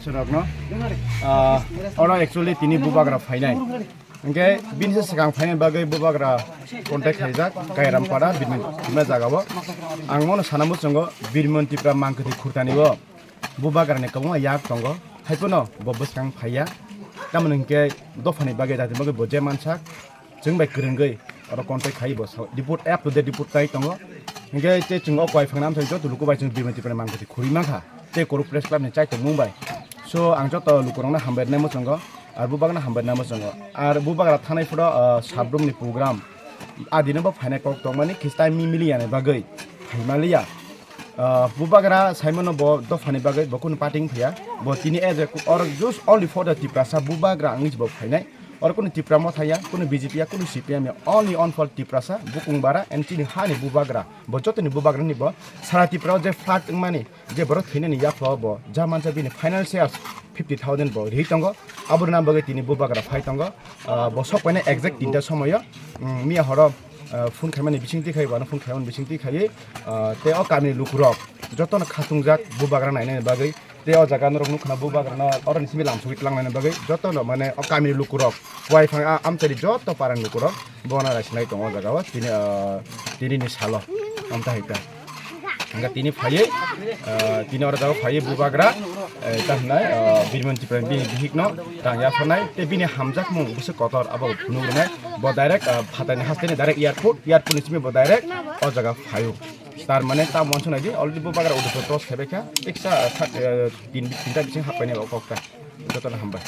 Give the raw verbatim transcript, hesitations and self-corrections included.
Rokno, ah, oro actually tini bubagra phainai. Hingke bini se swkang phainai bagwi bubagra contact khaijak Kairampada Birmon Tipra jagao. Ang mono sana muchungo Birmon Tipra mangkwthwi khurtani o bubagrani kwbangma yak tongo. Haiphano bo bwskang phaiya. Tamoni hingke dophani bagwi jati bagwi bo je mansak. Chwng bai kwrwngwi oro contact khai bo sa-, report, up to date report khai tongo. Hingke tei chwng o kwai phangna amthai joto luku bai chwng Birmon Tipra mangkwthwi khurwi mankha. Tei Koruk Press Club ni chai tongmung bai. So ang joto lukurokno hambai rwnai muchungo, ar bubagrano hambai rwnai muchungo. Ar bubagra thanai phoro, ah, sabrum ni program. Adino bo phainai kok tongmani khis time mi mili yani bagwi phaimaliya. Ah, bubagra saimano bo dophani bagwi bo kunu party wngphiya. Bo tini as a, or just only for the Tiprasa bubagra wngwi bo phainai. Oro kunu Tipra motha ya, kunu B J P ya, kunu C P M ya, only on for Tiprasa, bukung bara, and chini hani bubagra. Bo jotoni bubagra ni bo sara Tipra o je flat wngmani, je borok thwinani yaphro bo, ja mansa bini financial fifty thousand bo ri tongo. Aboni nam bagwi tini bubagra phai tongo. Ah, bo sok paina exact tinta somoyo, mm, miya horo, ah, phone khaimani bising twi khai, wano phone khaimani bising twi khaiwi, ah, tei o kamini lukurok jotono khatungjak bubagra nainani bagwi. Tei o jaga norok nukha na bubagrano oroni simi lamsogwi tlangnani bagwi jotono mane o kamini lukurok, kwai phang a amchari joto parani lukurok bono raisinai tongo o jaga o tini, ah, tini ni salo amta hai ta. Hingke tini phaiwi, ah, tini oro jaga phaiwi bubagra, eh, ta hwnai, ah, Birmon Tipra bini bihikno tang yapharnai tei bini hamjakmung bwswk kotor abo phunuk rwnai. Bo direct, ah, phatani hasteni direct airport, airport ni simi bo direct o jaga phaio. Tar mane ta monso naidi already bubagra udu to tos khabaikha, eksa, ah, sak, eh, tin, tinta bising happaini o kokta. Jotono hambai.